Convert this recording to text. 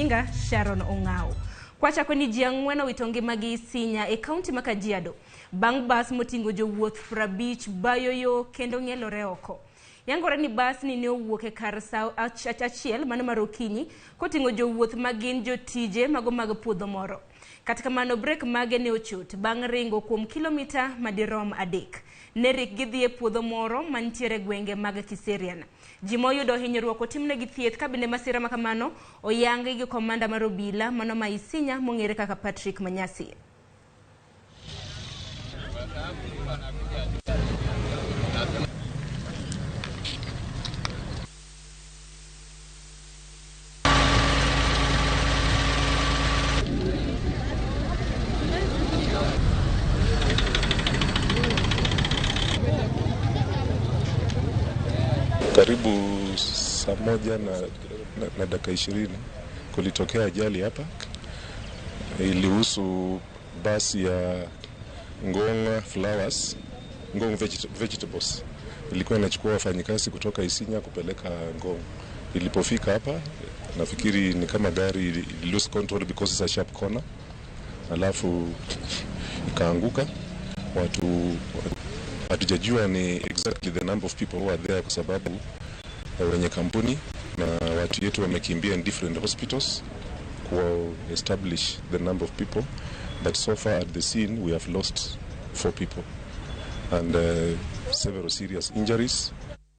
Odinga Sharon Ong'ao. Kwachako ni ji 4 owito ngimagi Isinya e kaunti ma Kajiado bang' bas moting'o jowuoth 50 bayo yo kendo ng'ielore oko. Yangore ni bas ni ne owuok e kar sa 1 mano mar okinyi koting'o jowuoth ma gin jotije mago mag puodho moro. Kata kamano brek mage ne ochot bang' ringo kuom kilomita madirom 3. Ne rik gidhi e puodho moro mantiere gwenge mag Kiserian. Ji moyudo hinyruok otimnegi thieth ka bende masira ma kamano oyangi gi komanda mar obila mano ma Isinya mong'ere kaka Patrick Manyasi. Karibu saa 1 na dakika 20 kulitokea ajali hapa. Ilihusu basi ya Ngong Flowers, Ngong Vegetables. Ilikuwa inachukua wafanyikazi kutoka Isinya kupeleka Ngong. Ilipofika hapa, nafikiri ni kama gari lose control because it's a sharp corner. Alafu ikaanguka. Watu hatujajua ni exactly the number of people who are there kwa sababu wenye kampuni na watu yetu wamekimbia in different hospitals ku establish the number of people, but so far at the scene we have lost 4 people and several serious injuries.